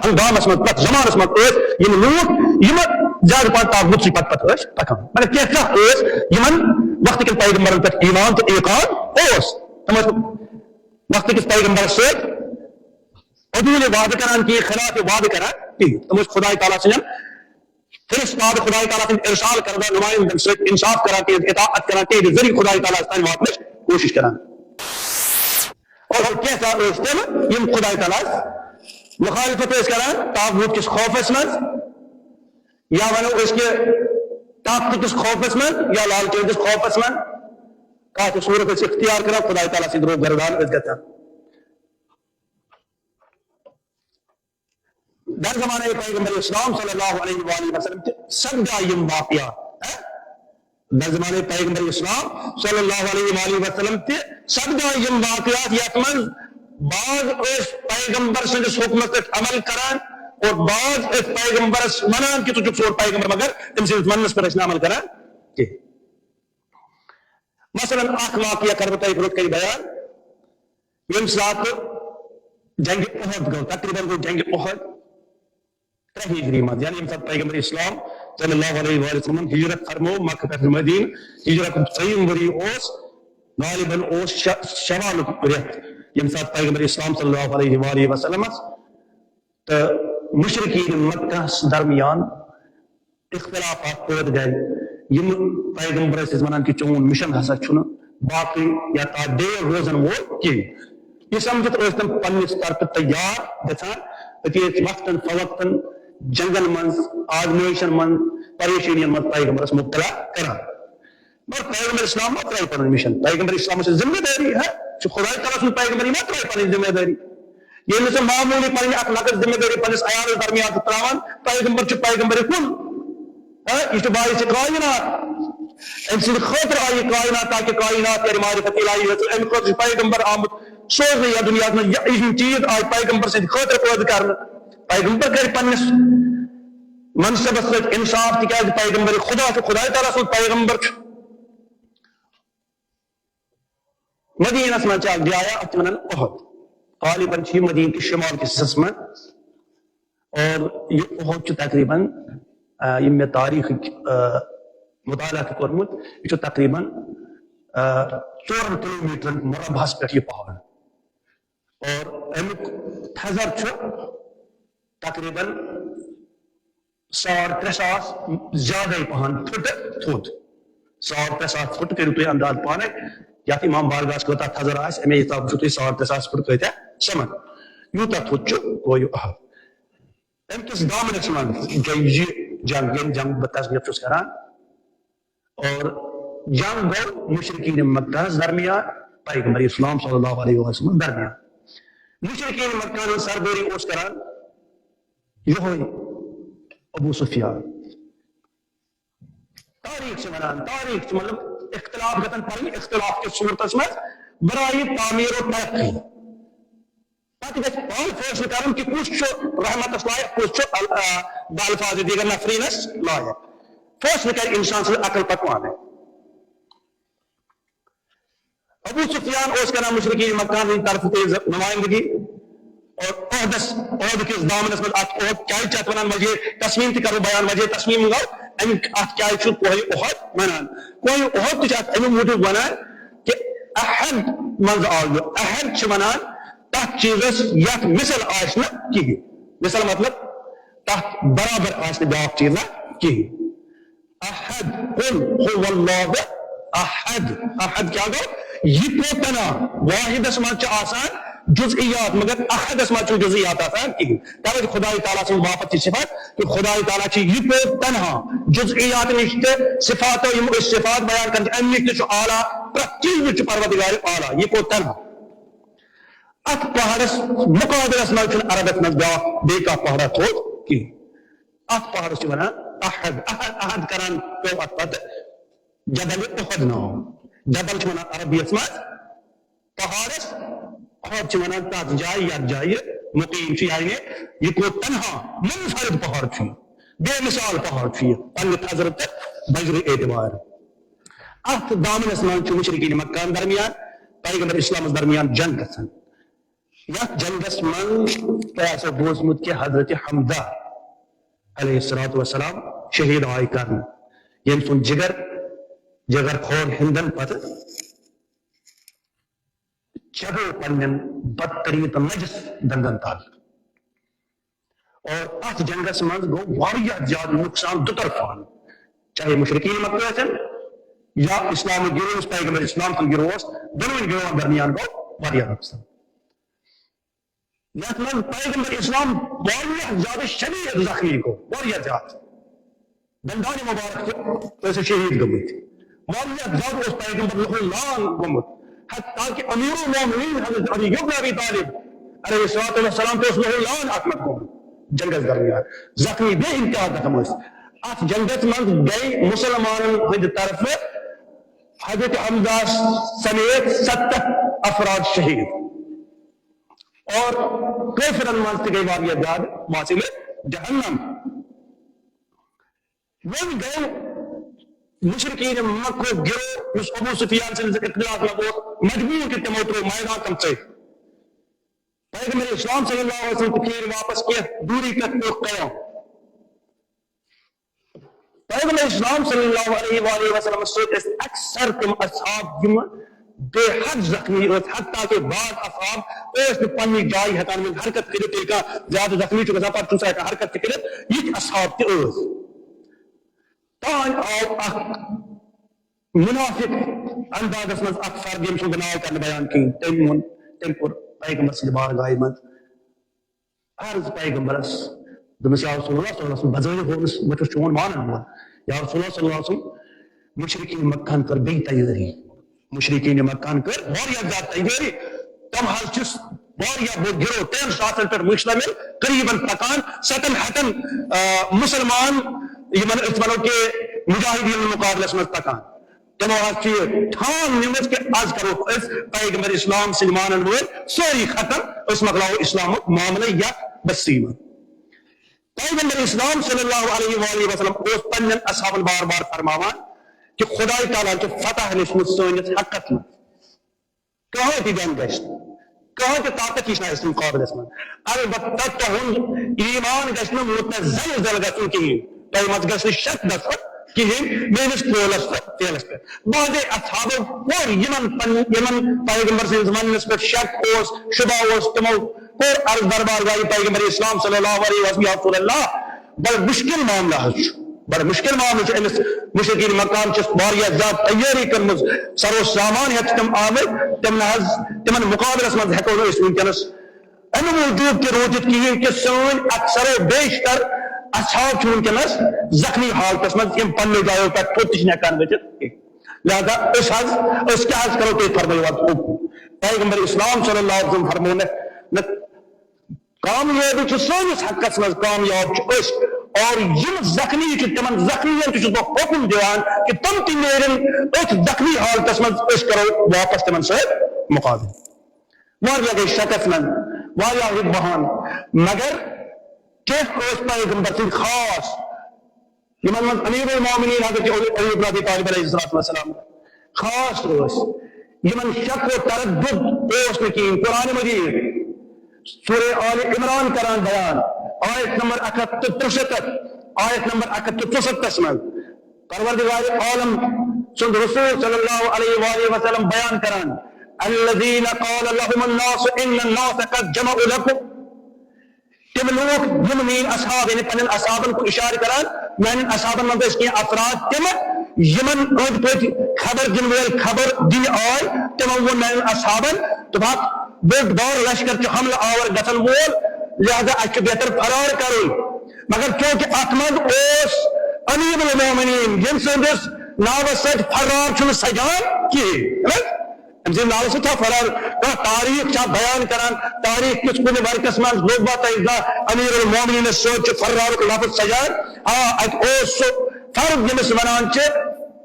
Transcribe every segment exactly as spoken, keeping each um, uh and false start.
ہنگامس منٛز، پرٛٮ۪تھ زمانس منٛز ٲسۍ یِم لوٗکھ، یِم زیادٕ پہن طاغوت سٕے پتہٕ پتہٕ ٲسۍ پکان۔ مگر کینٛژھا ٲسۍ یِمن وقتہٕ کٮ۪ن پیغمبرن پٮ۪ٹھ ایمان تہٕ ایقان اوس۔ تِم ٲسۍ وقتہٕ کِس پیغمبرس سۭتۍ عدول وعدٕ کران کینٛہہ، خلاف وعدٕ کران کینٛہہ۔ تِم ٲسۍ خداے تعالیٰ سٕنٛدٮ۪ن فرشتہٕ خداے تعالیٰ سٕنٛدۍ ارسال کردہ نمائندن سۭتۍ انصاف کران، تِہنٛز اطاعت کران، تِہنٛدِ ذٔریعہٕ خداے تعالیٰ ہس تام واتنٕچ کوٗشش کران۔ اور کینٛژھا ٲسۍ تِم، یِم خداے تعالیٰ ہس مخالفت ٲسۍ کران، طاغوت کِس خوفس منٛز، یا ونو أسۍ کہِ طاقتہٕ کِس خوفس منٛز، یا لالچہِ ہٕنٛدِس خوفس منٛز، کانٛہہ تہِ صورت ٲسۍ اختیار کران، خداے تعالیٰ سٕنٛدۍ روگردان ٲسۍ گژھان۔ در زمانہ پیغمبر اسلام صلی اللہ علیہ وآلہ وسلم تہِ سپدے یِم واقعات، ہہ؟ در زمانہ پیغمبر اسلام صلی اللہ علیہ وآلہ وسلم تہِ سپدے یِم واقعات، یتھ منٛز بعض ٲسۍ پیغمبر سٕنٛدِس حکمس پٮ۪ٹھ عمل کران، اور بعض ٲسۍ پیغمبرس ونان کہِ ژٕ چھُکھ سون پیغمبر، مگر تٔمۍ سٕنٛدِس وننس پٮ۪ٹھ ٲسۍ نہٕ عمل کران کینٛہہ۔ مثلاً، اکھ واقعہ کرٕ بہٕ تۄہہِ برٛونٛہہ کنہِ بیان۔ ییٚمہِ ساتہٕ جنگِ احد گوٚو، تقریباً گوٚو جنگِ احد ترٛےٚ ہجری منٛز، یعنی ییٚمہِ ساتہٕ پیغمبر اسلام صلی اللہ علیہ وآلہ وسلمن ہجرت فرمو مکہ پٮ۪ٹھ مدینہ، ہجرت ژۄیِم ؤری اوس، غالباً اوس شہ-، شوالُک رٮ۪تھ، ییٚمہِ ساتہٕ پیغمبر اسلام صلی اللہ علیہ وآلہ وسلمس تہٕ مشرکین مکہ ہس درمیان اختلافات پٲدٕ گٔے، یِم پیغمبرس ٲسۍ ونان کہِ چون مشن ہسا چھُنہٕ باقٕے یا تتھ دیر روزن وول کینٛہہ۔ یہِ سمجھتھ ٲسۍ تِم پننِس طرفہٕ تیار گژھان، أتی ٲسۍ وقتن فوقتن جنگن منٛز، آزمٲیشن منٛز، پریشٲنین منٛز پیغمبرس مبتلا کران۔ مگر پیغمبر اسلام ما ترٛایہِ پنُن مشن؟ پیغمبر اسلامس چھِ ذمہ دٲری، ہا، چھُ خداے تعالیٰ سُنٛد پیغمبر، یہِ ما ترٛایہِ پنٕنۍ ذمہ دٲری؟ ییٚلہِ نہٕ ژٕ معموٗلی پنٕنۍ اکھ لۄکٕٹ ذمہ دٲری پننِس عیالس درمیان چھُ ترٛاوان، پیغمبر چھُ پیغمبر کُن، ہا، یہِ چھُ باعث کائنات۔ أمۍ سٕنٛدِ خٲطرٕ آیہِ یہِ کائنات، تاکہِ کائنات کرِ معرفت الہی حٲصِل۔ اَمہِ خٲطرٕ چھُ پیغمبر آمُت سوزنہٕ یَتھ دُنیاہَس منٛز۔ یہِ، یِم چیٖز آیہِ پیغمبر سٕنٛدِ خٲطرٕ پٲدٕ کرنہٕ۔ پیغمبر کرِ پننِس منصبس سۭتۍ انصاف، تِکیازِ پیغمبر خدا چھُ، خداے تعالیٰ سُنٛد پیغمبر چھُ۔ مدینس منٛز چھِ اکھ جایا، اتھ چھِ ونان احد۔ غالباً چھِ یہِ مدینہ کِس شمال کِس حصس منٛز۔ اور یہِ احد چھُ تقریباً، آ، یِم مےٚ تاریخٕکۍ، آ، مطالعہ چھُ کوٚرمُت، یہِ چھُ تقریباً، آ، ژورن کلومیٹرن مربعس پٮ۪ٹھ یہِ پہاڑ۔ اور امیُک تھزر چھُ تقریباً ساڑ ترٛےٚ ساس زیادَے پہن فُٹہٕ تھوٚد۔ ساڑ ترٛےٚ ساس فُٹ کٔرِو تُہۍ انداز پانَے، یَتھ امام بارگاہَس کۭژاہ تھزر آسہِ، اَمے حساب وٕچھِو تُہۍ ساڑ ترٛےٚ ساس فُٹ کۭتیٛاہ سَمان۔ یوٗتاہ تھوٚد چھُ کوہِ احد۔ اَمہِ کِس دامنَس منٛز گٔے یہِ جنگ، ییٚمہِ جنگ بہٕ تذکرٕ چھُس کران۔ اور جنگ گوٚو مشرکین مکہ ہس درمیان پیغمبر اسلام صلی اللہ علیہ وسلم درمیان۔ مشرکین مکہ ہن سردٲری اوس کران یہوے ابو سفیان۔ تاریخ چھِ ونان، تاریخ چھِ، مطلب، اختلاف گژھن پرٕنۍ اختلاف کِس صورتس منٛز برائے تعمیر و ترقی۔ پتہٕ گژھِ پانہٕ فٲصلہٕ کرُن کہِ کُس چھُ رحمتس لایق، کُس چھُ ال-، آ، بالفاظ دیگر نفرینس لایق۔ فٲصلہٕ کرِ انسان سٕنٛز عقل پتہٕ پانے۔ ابو سفیان اوس کران مشرکین مکہ ہٕنٛدِ طرفہٕ تہنٛز نمائندگی۔ اور عہدس، عہد کِس دامنس منٛز، اتھ عہد کیازِ چھِ اتھ ونان وجہ تصمیم، تہِ کرو بیان وجہ تصمیم گوٚو امیُک، اتھ کیازِ چھُ کوہِ احد ونان؟ کوہِ احد تہِ چھِ اتھ امیُک موٗجوٗب ونان کہِ عہد منٛز آو یہِ۔ عہد چھِ ونان تتھ چیٖزس یتھ مثل آسہِ نہٕ کِہیٖنۍ۔ مثل مطلب تتھ برابر آسہِ نہٕ بیٛاکھ چیٖزا کِہیٖنۍ۔ احد، قل هو اللہ احد۔ احد کیا گوٚو؟ یکو تنہا۔ واحدس منٛز چھِ آسان جزئیات، مگر احدس منٛز چھُنہٕ جزئیات آسان کِہیٖنۍ۔ توے چھِ خداے تعالیٰ سٕنٛز باپتھ چھِ صفت کہ خداے تعالیٰ چھِ یکو تنہا۔ جزئیات نِش تہِ صفات، یِم أسۍ صفات بیان کران چھِ، اَمہِ نِش تہِ چھُ اعلیٰ، پرٛٮ۪تھ چیٖز نِش چھُ پروردگار اعلیٰ، یکو تنہا۔ اتھ پہاڑس مقابلس منٛز چھُنہٕ عربس منٛز بیٛاکھ بیٚیہِ کانٛہہ پہاڑا تھوٚد کِہیٖنۍ۔ اتھ پہاڑس چھِ ونان احد۔ احد، احد کران پیوٚو اتھ پتہٕ جبل احد ناو۔ جبل چھِ ونان عربیس منٛز پہاڑس، احد چھِ ونان تتھ جایہِ یتھ جایہِ مقیم چھُ، یعنی یکو تنہا منفرد پہاڑ چھُ یہِ، بے مثال پہاڑ چھُ یہِ پننہِ تھزرٕ تہٕ بجرٕ اعتبار۔ اتھ دامنس منٛز چھُ مشرکین مکہ درمیان، پیغمبر اسلامس درمیان جنگ گژھان۔ یتھ جنگس منٛز تۄہہِ آسیو بوٗزمُت کہِ حضرت حمزہ علیہ الصلوۃ والسلام شہید آے کرنہٕ، ییٚمۍ سُنٛد جگر، جگر خور ہندن پتہٕ چبو پننٮ۪ن بدترین تہٕ نجس دندن تل۔ اور اتھ جنگس منٛز گوٚو واریاہ زیادٕ نقصان دُطرفان، چاہے مشرکین مکہ ٲسن یا اسلام گروہ یُس پیغمبر اسلام سُنٛد گروہ اوس، دۄنوٕنی گروہن درمیان گوٚو واریاہ نقصان۔ یتھ منٛز پیغمبر اسلام واریاہ زیادٕ شدید زخمی گوٚو، واریاہ زیادٕ۔ دندان مبارک تہِ ٲسۍ شہید گٔمٕتۍ۔ واریاہ زیادٕ اوس پیغمبر لہو لان گوٚمُت، حتیٰ کہ امیر المومنین حضرت علی ابن ابی طالب علیہ الصلوۃ والسلام تہِ اوس لہو لان اتھ منٛز گوٚمُت جنگس درمیان، زخمی بے انتہا زخم ٲسۍ۔ اتھ جنگس منٛز گٔے مسلمانن ہٕنٛدِ طرفہٕ حضرت حمزہ سمیت ستتھ افراد شہید۔ اور کٲفرن منٛز تہِ گٔے واریاہ زیادٕ واصل جہنم۔ وۄنۍ گوٚو مشرکین مکہ گروہ یُس ابو سفیان سٕنٛدِس اختلاف منٛز اوس، مجبور کہِ تِمو ترٛوو میدان تِم ژٔلۍ۔ پیغمبر اسلام صلی اللہ علیہ وسلم تہِ پھیرۍ واپس کینٛہہ دوٗری پٮ۪ٹھ پیوٚکھ قیام۔ پیغمبر اسلام صلی اللہ علیہ وآلہ وسلم سۭتۍ ٲسۍ اکثر تِم اصحاب یِم بے حد زخمی ٲسۍ، حتیٰ کہ بعض اصحاب ٲسۍ نہٕ پننہِ جایہِ ہٮ۪کان وۄنۍ حرکت کٔرِتھ، ییٚلہِ کانٛہہ زیادٕ زخمی چھُ گژھان، پتہٕ چھُنہٕ سُہ ہٮ۪کان حرکت تہِ کٔرِتھ۔ یِتھۍ اصحاب تہِ ٲسۍ۔ تان آو اکھ منافق اندازس منٛز اکھ فرد، ییٚمۍ سُنٛد بہٕ ناو کرنہٕ بیان کِہیٖنۍ، تٔمۍ ووٚن، تٔمۍ کوٚر پیغمبر سٕنٛدِ بارگاہہِ منٛز عرض پیغمبرس، دوٚپمس، یا رسول اللہ صلی اللہ علیہ وسلم، بظٲہر ہوو نہٕ بہٕ چھُس چون مانن وول۔ یا رسول اللہ صلی اللہ علیہ وسلم، مشرکین مکہن کٔر بیٚیہِ تیٲری۔ مشرکین مکہن کٔر واریاہ زیادٕ تیٲری۔ تِم حظ چھِ واریاہ بوٚڑ گروہ، ترٛٮ۪ن ساسن پٮ۪ٹھ مشتمل، قریباً پکان ستن ہتن، آ، مسلمان، یِمن أسۍ ونو کہِ مجاہدین مقابلس منٛز پکان۔ تِمو حظ چھُ یہِ ٹھان نیومُت کہِ از کرو أسۍ پیغمبر اسلام سٕنٛدۍ مانن وٲلۍ سٲری ختم، أسۍ مۄکلاوو اسلامُک معاملہٕ یتھ بستی منٛز۔ پیغمبر اسلام صلی اللہ علیہ وآلہ وسلم اوس پننٮ۪ن اصحابن بار بار فرماوان کہِ خدای تعالیٰ ہن چھُ فتح لیوٚچھمُت سٲنِس حقس منٛز۔ کٕہٕنۍ تہِ جنگ گژھِ نہٕ، کٕہٕنۍ تہِ طاقت یی چھُنہٕ اَسہِ مُقابلس منٛز۔ البتہ تُہُنٛد ایمان گژھِ نہٕ متزلزل گژھُن کِہیٖنۍ، تۄہہِ منٛز گژھِ نہٕ شک گژھُن کِہیٖنۍ میٲنِس قولس تہٕ فعلس پٮ۪ٹھ۔ بعضے اصحابو کوٚر یِمن پن-، یِمن پیغمبر سٕنٛدِس وننس پٮ۪ٹھ شک اوس، شبہ اوس، تِمو کوٚر عرض دربار گاہہِ پیغمبر اسلام صلی اللہ علیہ وسلم، یا رسول اللہ، بڑٕ مشکل معاملہٕ حظ چھُ، بڑٕ مشکل معاملہٕ چھُ۔ أمِس مشرکین مکہن چھِ واریاہ زیادٕ تیٲری کٔرمٕژ، سر و سامان ہٮ۪تھ چھِ تِم آمٕتۍ، تِم نہ حظ، تِمن مقابلس منٛز ہٮ۪کو نہٕ أسۍ وٕنکیٚنس اَمہِ موٗجوٗب تہِ روٗزِتھ کِہیٖنۍ کہِ سٲنۍ اکثر و بیشتر اصحاب چھِ وٕنکیٚنس زخمی حالتس منٛز، یِم پننہِ جایو پٮ۪ٹھ تھوٚد تہِ چھِنہٕ ہٮ۪کان ؤتھِتھ کینٛہہ۔ لہذا أسۍ حظ، أسۍ کیٛاہ حظ کرو، تُہۍ فرمٲیِو حظ حُکم۔ پیغمبر اسلام صلی اللہ علیہ وسلم فرموو مےٚ، نہ، کامیٲبی چھِ سٲنِس حقس منٛز، کامیاب چھِ أسۍ۔ اور یِم زخمی چھِ، تِمن زخمیَن تہِ چھُس بہٕ حُکم دِوان کہِ تِم تہِ نیرن أتھۍ زخمی حالتس منٛز، أسۍ کرو واپس تِمن سۭتۍ مقابلہٕ۔ واریاہ گٔے شکس منٛز، واریاہ رُت بہان، مگر کینٛہہ ٲسۍ پیغمبر سٕنٛدۍ خاص، یِمن منٛز امیر المومنین حضرت علی، علی ابن ابی طالب علیہ الصلوۃ والسلام خاص ٲسۍ، یِمن شک و تردد اوس نہٕ کِہیٖنۍ۔ قرآن مجید سورہ آل عمران کران بیان، آیت نمبر اکھ ہتھ تہٕ ترُسَتتھ، آیت نمبر اکھ ہتھ تہٕ ژُسَتتھس منٛز پروردگار عالم سُنٛد رسول صلی اللہ علیہ وآلہ وسلم بیان کران، الذین قال لهم الناس ان الناس قد جمعوا لكم۔ تِم لوٗکھ، یِم میٲنۍ اصحاب، یعنی پننٮ۪ن اصحابن کُن اشارٕ کران، میانٮ۪ن اصحابن منٛز ٲسۍ کینٛہہ افراد تِم، یِمن أنٛدۍ پٔکۍ خبر دِنہٕ وٲلۍ خبر دِنہِ آے، تِمو ووٚن میانٮ۪ن اصحابن، دوٚپہکھ، بوٚڑ بار لشکر چھُ حملہٕ آور گژھن وول، لہذا اسہِ چھُ بہتر فرار کرُن۔ مگر چونکہ اتھ منٛز اوس امیر المومنین، ییٚمہِ سٕنٛدِس ناوس سۭتۍ فرار چھُنہٕ سجان کِہیٖنۍ۔ أمۍ سٕنٛدِ ناوٕ سۭتۍ چھا فرار؟ کانٛہہ تاریخ چھا بیان کران؟ تاریخ کِس کُنہِ ورقس منٛز لوٚب تۄہہِ زانٛہہ امیر المومنینس سۭتۍ چھُ فرارُک لفظ سجان؟ آ، اتہِ اوس سُہ فرد ییٚمِس ونان چھِ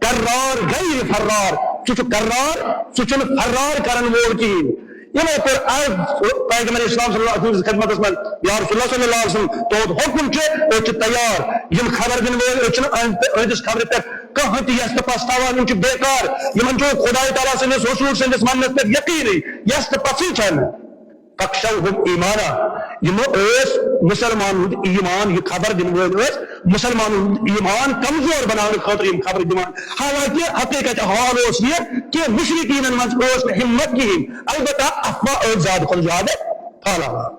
کرار غیر فرار۔ سُہ چھُ کرار، سُہ چھُنہٕ فرار کرن وول کِہیٖنۍ۔ یِمو کوٚر عرض پیغمبر اسلام صلی اللہ علیہ وسلم خدمتس منٛز، یا رسول اللہ صلی اللہ علیہ وسلم، تُہُنٛد حُکم چھُ، أسۍ چھِ تیار۔ یِم خبر دِنہٕ وٲلۍ، أسۍ چھِنہٕ أہنٛدِ، أہنٛدِس خبرِ پٮ۪ٹھ کانٛہہ تہِ یژھ تہٕ پژھ تھاوان، یِم چھِ بیکار۔ یِمن چھُ خداے تعالیٰ سٕنٛدِس رسول سٕنٛدِس وننس پٮ۪ٹھ یقینٕے، یژھ تہٕ پژھٕے چھنہٕ۔ فاکشوہم ایمانا، یِم ٲسۍ مُسلمانن ہُنٛد ایمان، یہِ خبر دِنہٕ وٲلۍ ٲسۍ مُسلمانن ہُنٛد ایمان کمزور بناونہٕ خٲطرٕ یِم خبرٕ دِوان، حالانکہ حقیقت حال اوس یہِ کہِ مشرکینن منٛز ٲس نہٕ ہمت کِہیٖنۍ، البتہ افواہ ٲسۍ زیادٕ کھۄتہٕ زیادٕ پھٲلاوان۔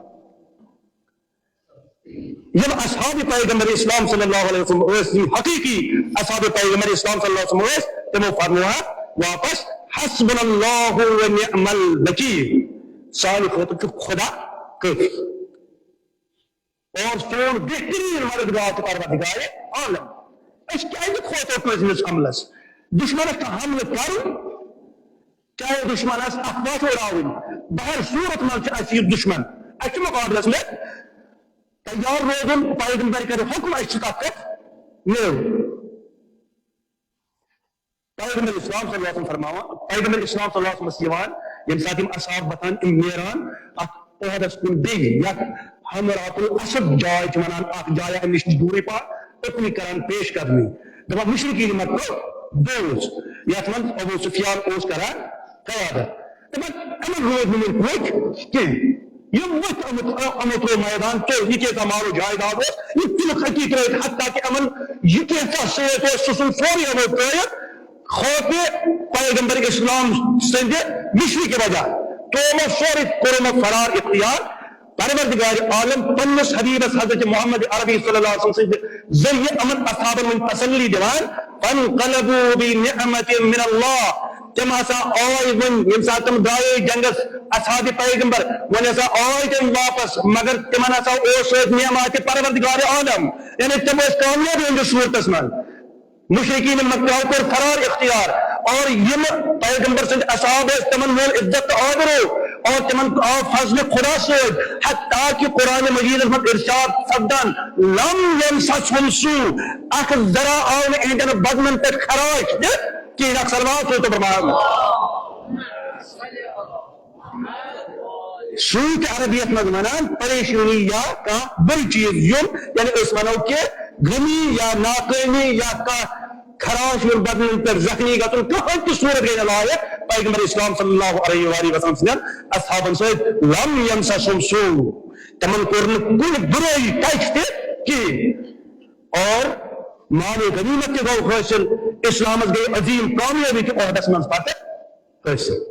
یِم اصحاب پیغمبر اسلام صلی اللہ علیہ وسلم ٲسۍ، یِم حقیقی اصحاب پیغمبر اسلام صلی اللہ علیہ وسلم ٲسۍ، تِمو فرموو واپس، حسبنا اللہ و نعم الوکیل، سانہِ خٲطرٕ چھُ خدا کٲفی اور سون بہترین مددگار تہٕ پروردگار عالم۔ أسۍ کیازِ کھوژو کٲنٛسہِ ہٕنٛدِس حملس؟ دشمنس چھُ حملہٕ کرُن، چاہے دشمنس افواہ چھِ اُڑاوٕنۍ، بہر صورت منٛز چھُ اَسہِ یہِ دشمن، اَسہِ چھُ مقابلس منٛز تیار روزُن۔ پیغمبر کرِ حکم، اَسہِ چھُ تتھ پٮ۪ٹھ نیرُن۔ پیغمبر اسلام صلی اللہ علیہ وسلم فرماوان، پیغمبر اسلام صلی اللہ علیہ وسلم یِوان، ییٚمہِ ساتہٕ یِم اصحاب وۄتھان، یِم نیران، اتھ عہدس کُن بیٚیہِ، یتھ حمرات الاسد جاے چھِ ونان، اکھ جاے امہِ نِش دوٗرٕے پہن، اُکنُے کران پیش قدمی۔ دپان مشرکین مکہ دوس، یتھ منٛز ابو سفیان اوس کران قیادت۔ دپان یِمن روٗدۍ نہٕ وُنہِ وۄتھۍ کینٛہہ۔ یِم وۄتھۍ، یِمو، یِمو ترٛوو میدان، ژوٚل یہِ کیٛاہ سا مال و جایداد اوس، یہِ تُلُکھ أتی ترٛٲوِتھ، حتیٰ کہِ یِمن یہِ کیٛاہ سا سۭتۍ اوس، سُہ ژھُن سورُے یِمو ترٛٲوِتھ۔ خوفِ پیغمبر اسلام سٕنٛدِ مشرِ کہِ وجہ ترٛوومو سورُے، کوٚرمو فرار اختیار۔ پروردگار عالم پننِس حبیبس حضرت محمد عربی صلی اللہ علیہ وسلم سٕنٛدِ ذٔریعہٕ یِمن اصحابن وۄنۍ تسلی دِوان، فانقلبوا بنعمة من اللہ، تِم ہسا آے وۄنۍ، ییٚمہِ ساتہٕ تِم درٛایے جنگس اصحابِ پیغمبر، وۄنۍ ہسا آے تِم واپس، مگر تِمن ہسا اوس سۭتۍ نعمتِ پروردگار عالم، یعنی تِم ٲسۍ کامیاب یِہنٛدِس صوٗرتس منٛز۔ مشرکین مکہ کوٚر فرار اختیار، اور یِم پیغمبر سٕنٛدۍ اصحاب ٲسۍ، تِمن میول عزت تہٕ آبرو، اور تِمن آو فضلِ خدا سۭتۍ، حتیٰ کہ قرآن مجیدس منٛز ارشاد سپدان، لم یمسسہم سوء، اکھ ذرا آو نہٕ یِہنٛدٮ۪ن بدنن پٮ۪ٹھ خراش تہِ کِہیٖنۍ۔ اکھ صلوات سوٗزتو برماغ۔ سوء تہِ عربیت منٛز ونان پریشانی یا کانٛہہ بُرٕ چیٖز، یُن، یعنی أسۍ ونو کہِ غمی یا ناکٲمی یا کانٛہہ خراش یُن، بدنن پٮ۪ٹھ زخمی گژھُن، کانٛہہ تہِ صورت گٔے نہٕ لایق پیغمبر اسلام صلی اللہ علیہ وآلہ وسلم سٕنٛدٮ۪ن اصحابن سۭتۍ۔ لم یمسسہم سوء، تِمن کوٚر نہٕ کُنہِ بُرٲیی ٹچ تہِ کِہیٖنۍ۔ اور مال غنیمت تہِ گوٚو حٲصِل، اسلامس گٔے عظیٖم کامیٲبی تہِ عہدس منٛز پتہٕ حٲصِل۔